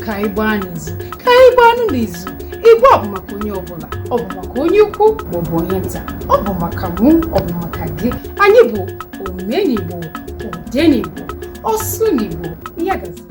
Ka anyị gbaa n'izu, ka anyị gbaa nụ n'izu. Igbo a bụ maka onye ọbụla. Ọ bụ maka onye ukwu maọbụ onye nta. Ọ bụ maka mụ, ọ bụ maka gị. Anyị bụ Omenigbo, Odenigbo, Ọsụnigbo. Ya gazi.